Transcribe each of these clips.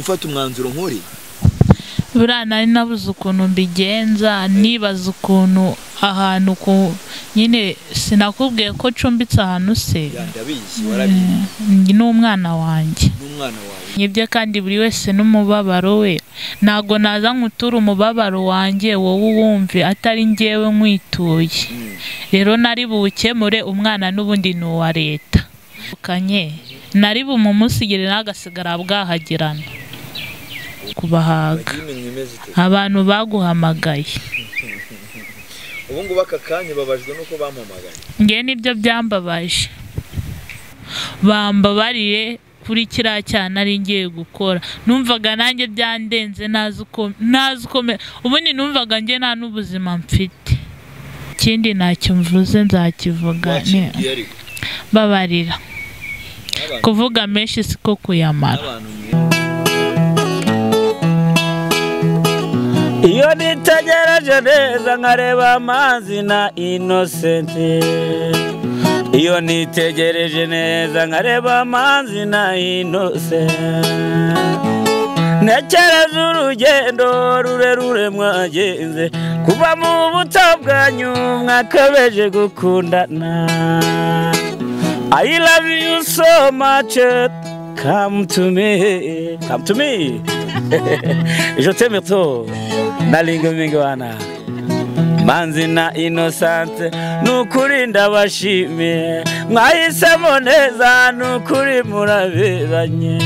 Ufata umwanzuro nkuri. Buriya nari nabuze ukuntu mbigenza, nibaza ukuntu ahantu ku nyine sinakubwiye ko ncumbitse ahantu se. Ndabizi warabizi. N'umwana wanjye. N'umwana wawe. Nibyo kandi buri wese n'umubabaro we. Ntago naza nkutura umubabaro wanjye wowe uwumve atari njyewe nkwituye. Rero nari buwukemure, umwana n'ubundi ni uwa leta. Kanye nari bumumusigire nagasigara bwahagirana. Kubahaga abantu baguhamagaye. Ubu ngubu aka kanya babajwe nuko bampamagaye. Nge nibyo byambabaje. Bambabariye kuri kiriya cyane nari ngiye gukora. Numvaga nanjye byandenze nazi uko ubundi numvaga nge nta n'ubuzima mfite. Ikindi ntacyo mvuze nzakivuga. Babarira. Kuvuga menshi siko kuyamara. Iyo nitegereje neza nkareba amazi na Innocent. Iyo nitegereje neza nkareba amazi na Innocent. Ntekereza urugendo rurerure mwagenze, kuva mu buto bwanyu mwakabeje gukundana. I love you so much, come to me, come to me. Je t'aime trop. Nalinga mingwana Manzi na Innocent, nukuri ndabashimiye, mwahisemo neza nukuri muraberanye.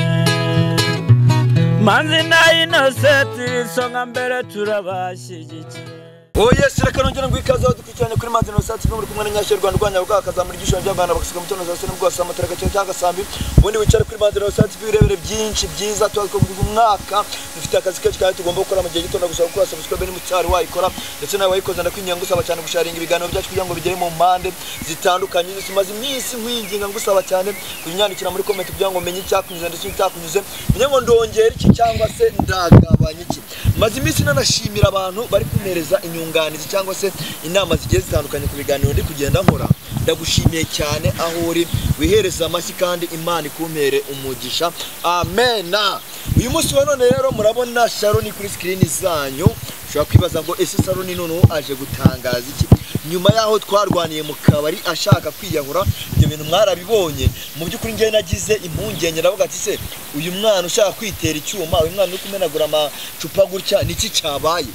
Manzi na Innocent isonga mbere turabashyigikiye. Oh yes, reka nongera ngo ikaze dukurikirane kuri Manzi Innocent muri kumwe na Nyashye Rwanda Rwanda rwakazamura igisho by'abana bagasuka mutono za sene bwasa amatara cyo cyangwa sambi. Ubundi wicare kuri Manzi Innocent birebere byinshi byiza twakubwira umwaka dufite akazi kenshi kandi tugomba gukora mu gihe gito ndagusaba gukora subscribe ni mucyari wayikora ndetse nawe wayikoze ndakwinginga ngusaba cyane gusharinga ibiganiro byacu kugira ngo bigere mu mpande zitandukanye. Zimaze iminsi nkwinginga ngusaba cyane kunyandikira muri comment kugira ngo menye icyakunyuze ndetse n'icyakunyuze, menye ngo ndongera iki cyangwa se ndagabanya iki. Maze iminsi nanashimira abantu bari kumereza inyunganizi cyangwa se inama zigiye zitandukanye ku biganiro ndi kugenda nkora. Ndagushimiye cyane aho uri, wihereza amashyi kandi Imana ikumpere umugisha. Amena. Uyu munsi wa none rero murabona Sharon kuri screen zanyu. Ushobora kwibaza ngo ese Sharon none aje gutangaza iki nyuma yaho twarwaniye mu kabari ashaka kwiyahura? Ibyo bintu mwarabibonye. Mu by'ukuri ngiye nagize impungenge ndavuga ati se uyu mwana ushaka kwitera icyuma, uyu mwana uri kumenagura amacupa gutya, niki cyabaye?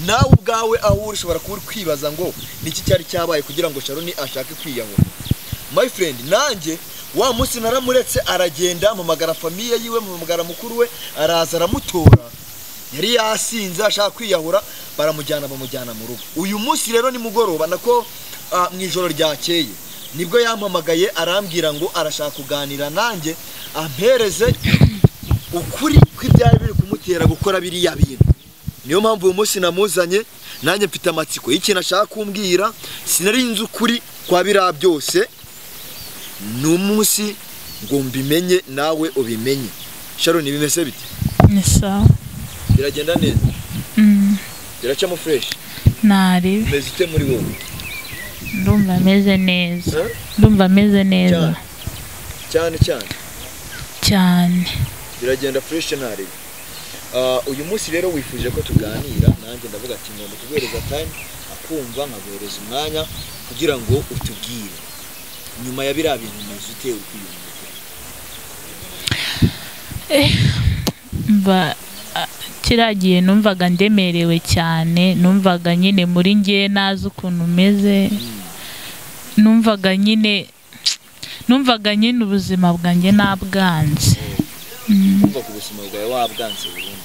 Nawe ubwawe aho uri ushobora kuba uri kwibaza ngo niki cyari cyabaye kugira ngo Sharon ashake kwiyahura. My friend, nanjye wa munsi naramuretse aragenda mpamagara famiye yiwe, mpamagara mukuru we, araza aramutora. Yari yasinze ashaka kwiyahura, baramujyana bamujyana mu rugo. Uyu munsi rero ni mugoroba nako mu ijoro ryakeye nibwo yampamagaye arambwira ngo arashaka kuganira nanjye ampereze ukuri kw'ibyari biri kumutera gukora biriya bintu. Niyo mpamvu uyu munsi namuzanye, nanjye mfite amatsiko y'ikintu ashaka kumbwira. Sinari nzi ukuri kwa biriya byose, ni umunsi ngo mbimenye nawe ubimenye. Sharon, bimeze bite? Ni sawa. Biragenda neza? Biracamo fresh? Nari. Umeze ute muri wowe? Ndumva meze neza. Ndumva meze neza. Cyane cyane. Cyane. Biragenda fresh ntari. Uyu munsi rero wifuje ko tuganira, nanjye ndavuga ati ngomba kuguhereza time akumva nkaguhereza umwanya kugira ngo utubwire nyuma ya biriya bintu umeze ute, uri kwiyumva ute? Kiriya gihe numvaga ndemerewe cyane, numvaga nyine muri nge nazi ukuntu umeze, numvaga nyine ubuzima bwanjye nabwanze. Kumva ku buzima bwawe wabwanze burundu.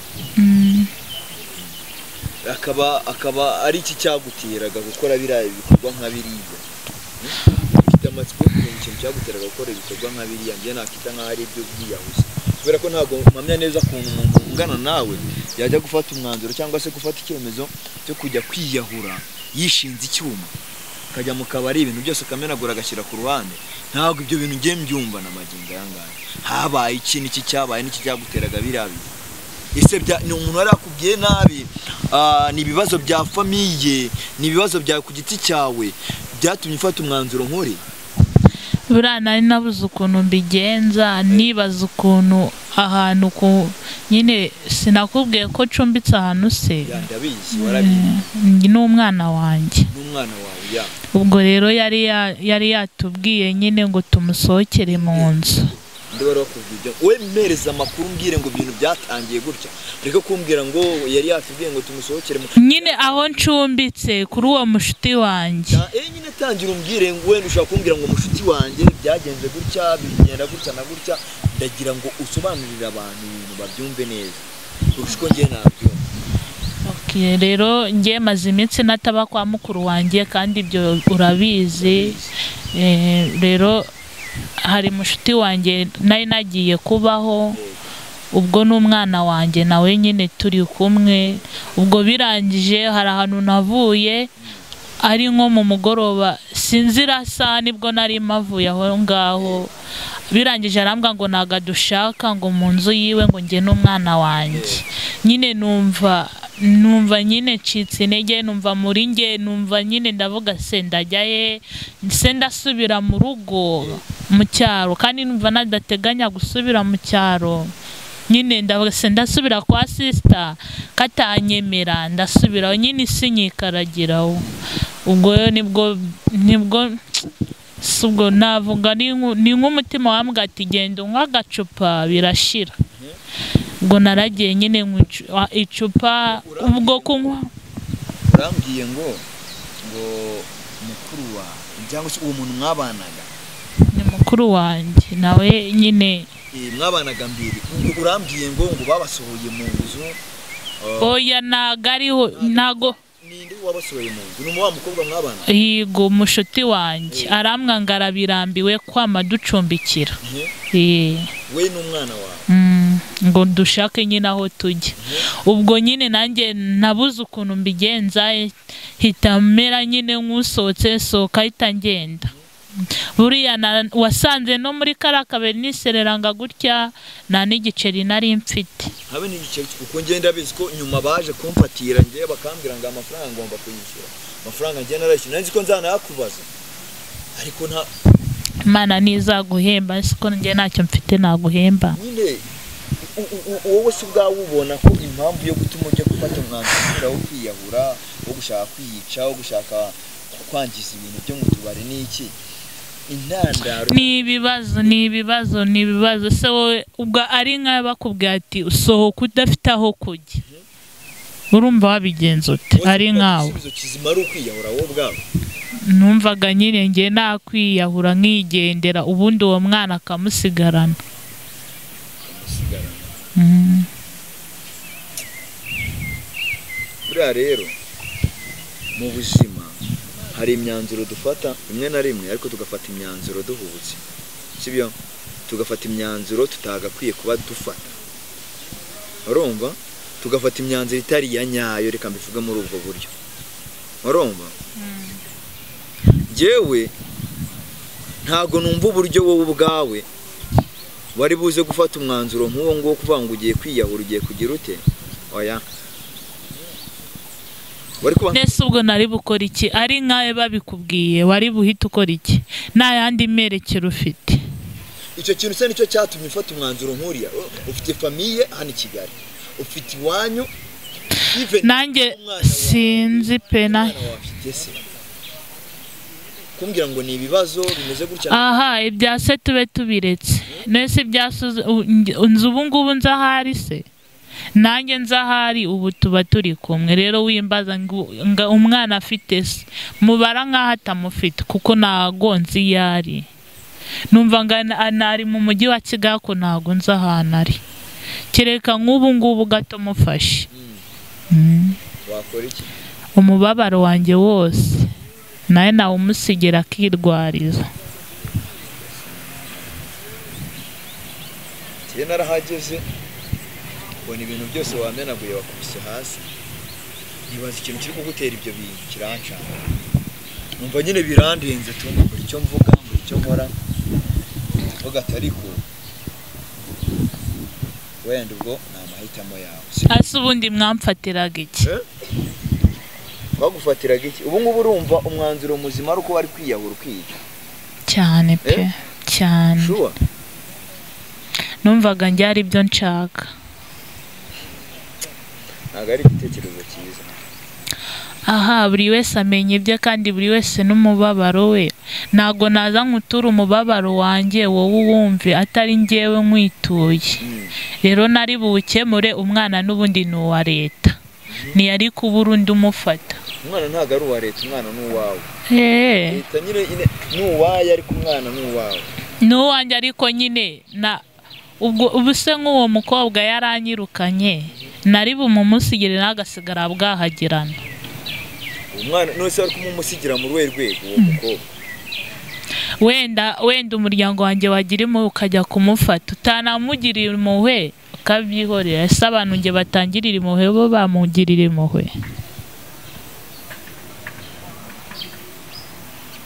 Akaba ari iki cyaguteraga gukora biriya bikorwa nka biriya? Mfite amatsiko yo kumenya ikintu cyaguteraga gukora ibikorwa nka biriya, njye nakita nk'aho ari ibyo bwiyahuzi, kubera ko ntabwo mpamya neza ukuntu umuntu ungana nawe yajya gufata umwanzuro cyangwa se gufata icyemezo cyo kujya kwiyahura yishinze icyuma, akajya mu kabari ibintu byose akamenagura agashyira ku ruhande. Ntabwo ibyo bintu ngiye mbyumva na magingo aya ngaya. Habaye iki n'iki cyabaye n'iki cyaguteraga biriya bintu? Ese ni umuntu wari akubwiye nabi? Ni ibibazo bya famiye, ni ibibazo byawe ku giti cyawe byatumye ufata umwanzuro nkuri? Buriya nari nabuze ukuntu mbigenza, nibaza ukuntu ahantu ku Nyine sinakubwiye ko ncumbitse ahantu se? Ya, ndabizi, warabizi. N'umwana wanjye. N'umwana wawe, ya. Ubwo rero yari yatubwiye nyine ngo tumusohokere mu nzu. Ndi wari wakubwiye we, mpereza amakuru umbwire ngo ibintu byatangiye gutya, ureke kumbwira ngo yari yatubwiye ngo tumusohokere mu nyine aho ncumbitse kuri uwo mushuti wanjye. Nyine tangira umbwire ngo wenda ushobora kumbwira ngo mushuti wanjye byagenze gutya, bigenda gutya na gutya, ndagira ngo usobanurire abantu ibintu babyumve neza kurusha uko njye nabyumva. Okay, rero njye maze iminsi nataba kwa mukuru wanjye kandi ibyo urabizi. Rero hari mushuti wanjye nari nagiye kubaho, ubwo n'umwana wanjye nawe nyine turi kumwe. Ubwo birangije hari ahantu navuye ari nko mu mugoroba, sinzira saa nibwo nari mavuye aho ngaho. Birangije arambwa ngo naga dushaka ngo mu nzu yiwe ngo njye n'umwana wanjye. Nyine numva nyine ncitse intege, numva muri nge, numva nyine ndavuga se ndajya he, se ndasubira mu rugo mu cyaro, kandi numva nadateganya gusubira mu cyaro. Nyine ndavuga se ndasubira kwa sister katanyemera, ndasubira nyine sinyikaragira. Ubwo nibwo ubwo navuga ni nk'umutima wambwa ati genda unywa agacupa birashira. Ubwo naragiye nyine icupa ubwo kunywa. Urambwiye ngo mukuru wawe cyangwa se uwo muntu mwabanaga ni mukuru wanjye nawe nyine mwabanaga mbere, urambwiye ngo babasohoye mu nzu. Oya nagariho nago ninde wabasohoye mu nzu? Ni wa mukobwa mwabana? Yego, mushuti wanjye aramwanga arabirambiwe kwama ducumbikira. We n'umwana wawe ngo dushake nyine aho tujya. Ubwo nyine nanjye nabuze ukuntu mbigenza, hita mera nyine nk'usohotse sohoka hita ngenda. Buriya wasanze no muri karakaberi nisereranga gutya nta n'igiceri nari mfite. Habe n'igiceri, kuko ngenda bizi ko nyuma baje kumfatira ngiye bakambwira ngo amafaranga ngomba kuyishyura. Amafaranga ngiye narayishyura, nzi ko nzanayakubaza. Ariko nta Imana nizaguhemba, siko ngiye ntacyo mfite naguhemba. Nyine wowe si ubwawe ubona ko impamvu yo gutuma ujya gufata umwanzuro wo kwiyahura, wo gushaka kwiyica, wo gushaka kwangiza ibintu byo mu tubari n'iki? Intandaro ni ibibazo, ni ibibazo. Se wowe ubwo ari nka bakubwiye ati usohoka udafite aho kujya, urumva wabigenza ute? Ari nkawe igisubizo kizima ari ukwiyahura wowe ubwawe? Numvaga nyine ngiye nakwiyahura nkigendera, ubundi uwo mwana akamusigarana. Buriya rero mu buzima hari imyanzuro dufata rimwe na rimwe, ariko tugafata imyanzuro duhubutse, sibyo? Tugafata imyanzuro tutagakwiye kuba dufata, urumva? Tugafata imyanzuro itari iya nyayo, reka mbivuge muri ubwo buryo, urumva? Njyewe ntago numva uburyo wowe ubwawe wari buze gufata umwanzuro nk'uwo nguwo, kuvuga ngo ugiye kwiyahura, ugiye kugira ute? Oya. Nese ubwo nari bukora iki? Ari nkawe babikubwiye wari buhita ukora iki? Nta yandi merekero ufite. Icyo kintu se nicyo cyatumye ufata umwanzuro nk'uriya? Ufite famiye hano i Kigali, ufite iwanyu, nanjye sinzi pe na kumbwira ngo ni ibibazo bimeze gutya. Aha ibya se tube tubiretse. Nese ibya nzu ubu ngubu nzahari se nanjye nzahari, ubu tuba turi kumwe. Rero wimbaza ngo umwana afite se mubara nkaho atamufite, kuko ntago nzi yari. Numva nari mu mujyi wa Kigali ko ntago nzi ahantu ari, kereka nk'ubu ngubu gato mufashe. Wakora iki? Umubabaro wanjye wose nawe nawumusigira akirwariza. Njye narahageze ubona ibintu byose wamenaguye wakubise hasi, ntibaza ikintu kiri kugutera ibyo bintu, kirancana. Numva nyine birandenze, tumva buri icyo mvuga, buri icyo nkora, mvuga ati ariko wenda ubwo ni amahitamo yawe. Ase ubundi mwamfatiraga iki? Bagufatiraga iki? Ubu ngubu urumva umwanzuro muzima ari uko wari kwiyahura ukiyica? Cyane pe, cyane. Sure. Numvaga njye ari byo nshaka. Ntabwo ari igitekerezo cyiza. Aha buri wese amenya ibye kandi buri wese n'umubabaro we. Ntabwo naza nkutura umubabaro wanjye wowe uwumve atari njyewe nkwituye. Rero nari buwukemure, umwana n'ubundi ni uwa leta, ntiyari kubura undi umufata. Umwana ntabwo ari uwa leta, umwana ni uwawe. Leta nyine ni uwayo, ariko umwana ni uwawe. Ni uwanjye, ariko nyine na ubwo ubuse nk'uwo mukobwa yaranyirukanye, nari bumumusigire nagasigara bwahagirana. Umwana none se ari kumumusigira mu ruhe rwego uwo mukobwa? Wenda umuryango wanjye wagira impuhwe ukajya kumufata, utanamugirira impuhwe ukabyihorera. Ese abantu nge batangirira impuhwe bo bamugirira impuhwe?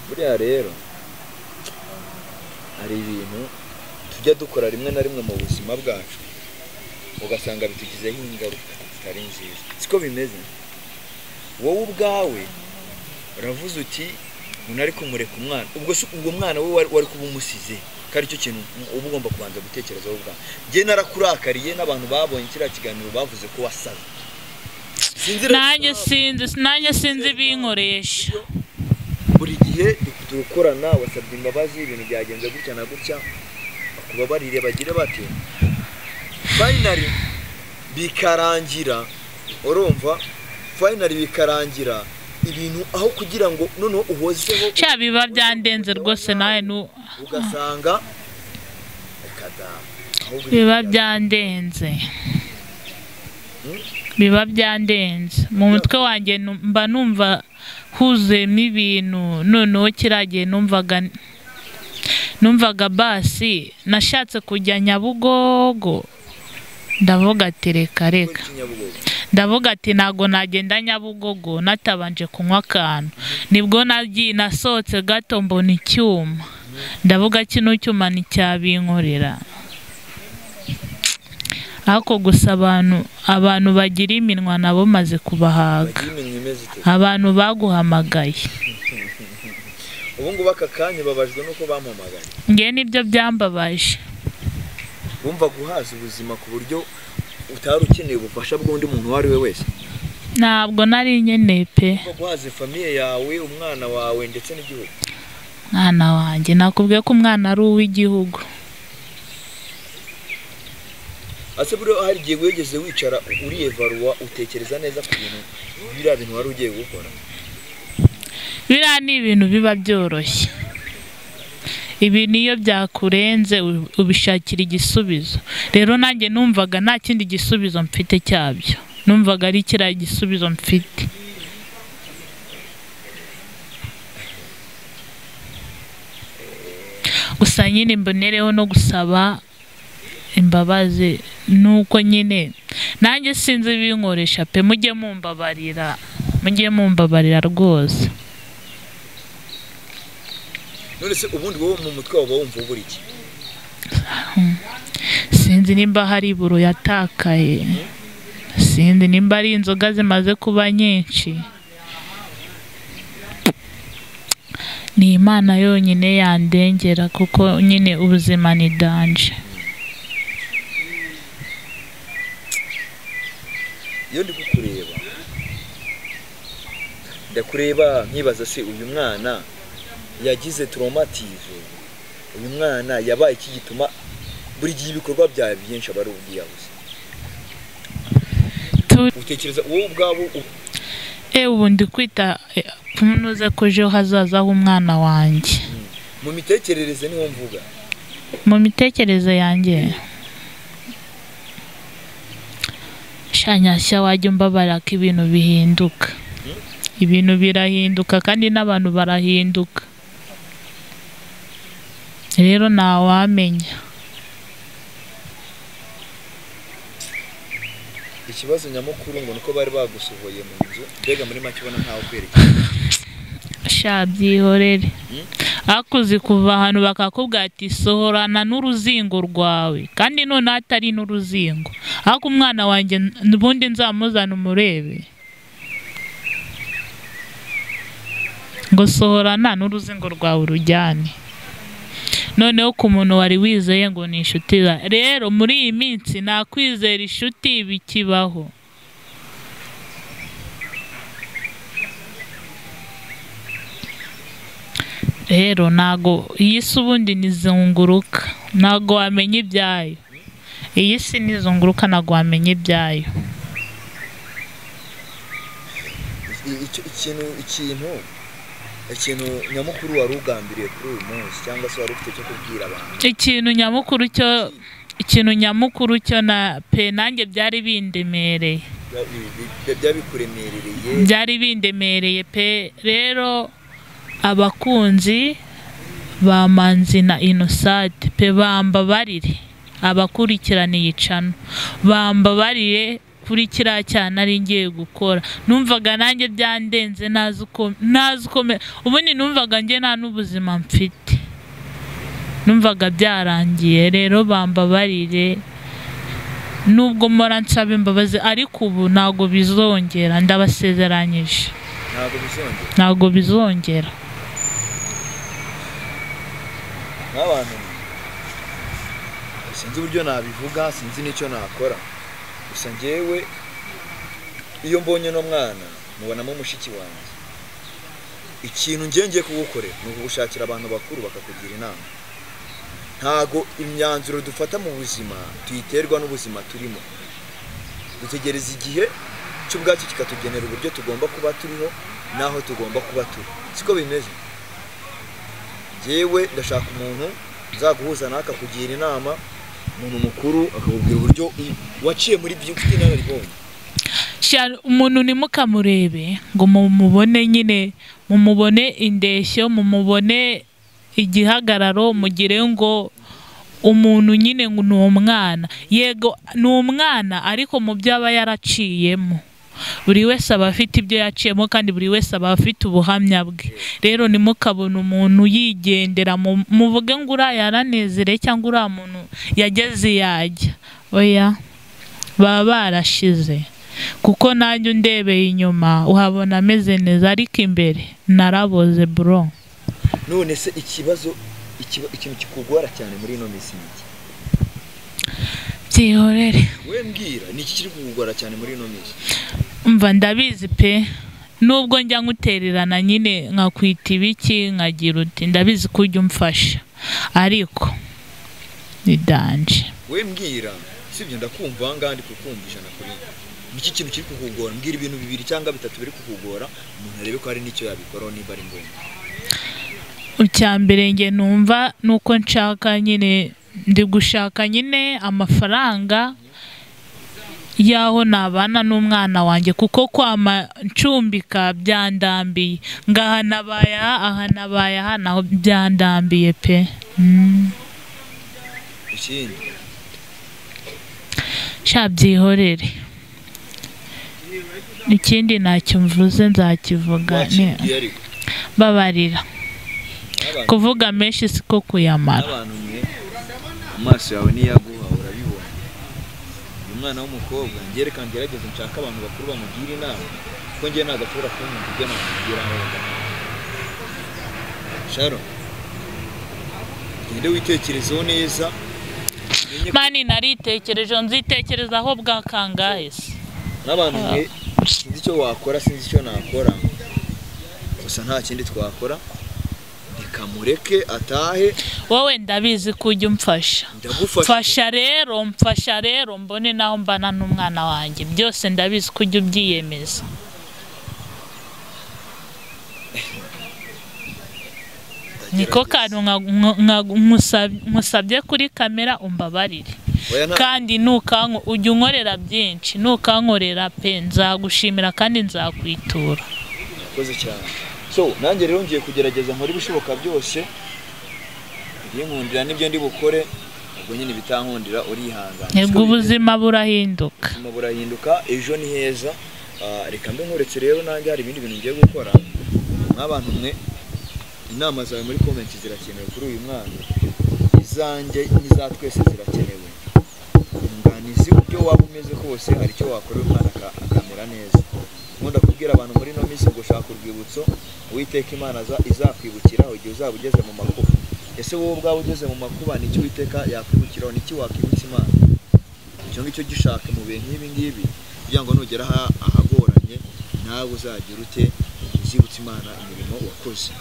Buriya rero hari ibintu tujya dukora rimwe na rimwe mu buzima bwacu ugasanga bitugizeho ingaruka zitari nziza. Siko bimeze? Wowe ubwawe uravuze uti umuntu ari kumureka umwana, ubwo se ubwo mwana we wari kuba umusize, ko aricyo kintu uba ugomba kubanza gutekerezaho ubwawe. Njye narakurakariye, n'abantu babonye kiriya kiganiro bavuze ko wasaze. Nanjye sinzi ibinkoresha. Buri gihe dukorana, wasabye imbabazi, ibintu byagenze gutya na gutya, bakubabarire bagire bate, finally bikarangira. Urumva, finally bikarangira ibintu aho kugira ngo noneho uhozeho. Cya biba byandenze rwose nawe nu ugasanga biba byandenze. Biba byandenze mu mutwe wanjye, mba numva huzuyemo ibintu. Noneho kiragiye numvaga basi nashatse kujya Nyabugogo, ndavuga ati reka reka, ndavuga ati ntago nagenda Nyabugogo natabanje kunywa akantu. Nibwo nagiye nasohotse gato mbona icyuma, ndavuga kino cyuma nticyabinkorera. Ariko gusa abantu bagira iminwa nabo maze kubahaga, abantu baguhamagaye. Ubu ngubu aka kanya babajwe nuko bampamagaye. Nge nibyo byambabaje. Wumva guhaza ubuzima ku buryo utari ukeneye ubufasha bw'undi muntu uwo ari we wese? Ntabwo nari nkeneye pe. Guhaza famiye yawe, umwana wawe ndetse n'igihugu. Mwana wanjye nakubwiye ko umwana ari uw'igihugu. Ase buriya hari igihe wigeze wicara uriyevaruwa utekereza neza ku bintu biriya bintu wari ugiye gukora? Biriya ni ibintu biba byoroshye. Ibi niyo byakurenze ubishakira igisubizo. Rero nanjye numvaga nta kindi gisubizo mfite cyabyo, numvaga ari kiriya gisubizo mfite. Gusa nyine mbonereho no gusaba imbabazi, nuko nyine nanjye sinzi ibinkoresha pe, mujye mumbabarira, mujye mumbabarira rwose. None se ubundi wowe mu mutwe wawe wumva ubura iki? Sinzi nimba hari iburo yatakaye, sinzi nimba ari inzoga zimaze kuba nyinshi. Ni Imana yonyine yandengera kuko nyine ubuzima ni danje. Iyo ndi kukureba ndakureba nkibaza se uyu mwana yagize traumatisme, uyu mwana yabaye iki gituma buri gihe ibikorwa byawe byinshi aba ari ubwiyahuzi? Utekereza wowe ubwabo? Ubu ndi kwita kunoza ko ejo hazaza h'umwana wanjye. Mu mitekerereze niho mvuga. Mu mitekerereze yanjye shanyashya wajya umbabara ko ibintu bihinduka. Ibintu birahinduka kandi n'abantu barahinduka. Rero ntawamenya. Ikibazo nyamukuru ngo nuko bari bagusohoye mu nzu, mbega muri make ubona ntawe kwerekeza. Sha byihorere. Akuzi kuva ahantu bakakubwira ati sohorana n'uruzingo rwawe, kandi none atari n'uruzingo. Ariko umwana wanjye ubundi nzamuzana umurebe. Ngo sohorana n'uruzingo rwawe urujyane. Noneho ku muntu wari wizeye ngo ni inshuti. Rero muri iyi minsi nakwizera inshuti bikibaho. Rero ntago iyi si ubundi nizunguruka, ntago wamenya ibyayo. Iyi si nizunguruka ntago wamenya ibyayo. Ikintu nyamukuru wari ugambiriye kuri uyu munsi cyangwa se wari ufite cyo kubwira abantu? Ikintu nyamukuru cyo na pe nanjye byari bindemereye. Byabikuremerereye? Byari bindemereye pe. Rero abakunzi ba Manzi na Innocent pe bambabarire, abakurikiraniye icano bambabarire kuri kiriya cyane nari ngiye gukora. Numvaga nanjye byandenze, nazi uko ubundi numvaga njye nta n'ubuzima mfite, numvaga byarangiye. Rero bambabarire, nubwo mpora nsaba imbabazi ariko ubu ntago bizongera, ndabasezeranyije ntago bizongera. N'abantu sinzi uburyo nabivuga, sinzi n'icyo nakora, gusa njyewe iyo mbonye no mwana mubonamo mushiki wanjye. Ikintu ngiye kugukorera ni ukugushakira abantu bakuru bakakugira inama. Ntago imyanzuro dufata mu buzima tuyiterwa n'ubuzima turimo. Dutegereza igihe cy'ubwacyo kikatugenera uburyo tugomba kuba turiho naho tugomba kuba turi, siko bimeze. Njyewe ndashaka umuntu nzaguhuza nawe akakugira inama, umuntu mukuru akakubwira uburyo waciye muri byo ufite inararibonye. Umuntu ntimukamurebe ngo mumubone nyine, mumubone indeshyo, mumubone igihagararo, mugire ngo umuntu nyine ngo ni umwana. Yego ni umwana, ariko mu byo aba yaraciyemo, buri wese aba afite ibyo yaciyemo kandi buri wese aba afite ubuhamya bwe. Rero ntimukabone umuntu yigendera muvuge ngo uriya yaranezere cyangwa uriya muntu yageze yajya, oya, baba barashize. Kuko nanjye undebeye inyuma uhabona ameze neza, ariko imbere naraboze bro. None se ikibazo ikintu kikugora cyane muri ino minsi ni iki? Byihorere. We mbwira, ni iki kiri kukugora cyane muri ino minsi? Umva ndabizi pe, nubwo njya nkutererana nyine nkakwita ibiki nkagira uti ndabizi ko ujya umfasha, ariko ni danje. We mbwira, sibyo ndakumva ngandi kukumva 100 kuri. Niki kintu kiri kukugora? Mbwira ibintu bibiri cyangwa bitatu biri kukugora, umuntu arebe ko hari n'icyo yabikoraho niba ari ngombwa. Icyambere nge numva nuko nshaka nyine, ndi gushaka nyine amafaranga yaho nabana n'umwana wanjye, kuko kwama ncumbika byandambiye, ngaha nabaya aha nabaya aha naho byandambiye pe. Ikindi sha byihorere, ikindi ntacyo mvuze nzakivuga. Babarira, kuvuga menshi siko kuyamara. Amaso yawe niyaguha urabibona. Uyu mwana w'umukobwa ngereka ngerageze nshaka abantu bakuru bamugira inama, kuko ngiye nagashobora kumwumva ibyo namugira aho. Sharon, gende witekerezeho neza. Mani naritekereje, nzitekerezaho bwa kangahe se? N'abantu mwe sinzi icyo wakora, sinzi icyo nakora, gusa nta kindi twakora, reka mureke atahe. Wowe ndabizi ko ujya umfasha. Mfasha rero, mfasha rero mbone naho mbana n'umwana wanjye, byose ndabizi ko ujya ubyiyemeza. Niko kantu nkusabye kuri kamera umbabarire, kandi ujya unkorera byinshi, nukankorera pe nzagushimira kandi nzakwitura. Urakoze cyane. So nanjye rero ngiye kugerageza nkora ibishoboka byose, ibinkundira nibyo ndi bukore, ubwo nyine bitankundira urihangana. Yego ubuzima burahinduka. Ubuzima burahinduka, ejo ni heza. Reka mbe nkuretse rero nanjye hari ibindi bintu ngiye gukora. Nk'abantu mwe inama zawe muri comment zirakenewe kuri uyu mwana, izanjye n'iza twese zirakenewe. Umwunganizi uburyo waba umeze kose hari icyo wakora uyu mwana akamera neza. Nkunda kubwira abantu muri ino minsi ngo shaka urwibutso, Uwiteka Imana izakwibukiraho igihe uzaba ugeze mu makuba. Ese wowe ubwawe ugeze mu makuba ni iki Uwiteka yakwibukiraho, ni iki wakwibutsa Imana? Icyo ngicyo gishake mu bihe nk'ibi ngibi kugira ngo nugera ahagoranye nawe uzagira ute uzibutsa Imana imirimo wakoze.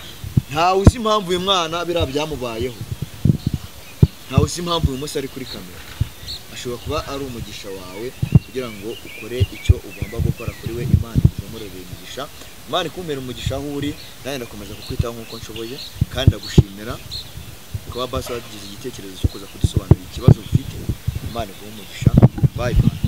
Ntawe uzi impamvu uyu mwana biriya byamubayeho, ntawe uzi impamvu uyu munsi ari kuri kamera. Ashobora kuba ari umugisha wawe kugira ngo ukore icyo ugomba gukora kuri we. Imana ikuzamurere imigisha, Imana ikumpera umugisha aho uri. Nanjye ndakomeza kukwitaho nk'uko nshoboye, kandi ndagushimira kuba basi wagize igitekerezo cyo kuza kudusobanurira ikibazo ufite. Imana iguhe umugisha. Bye bye.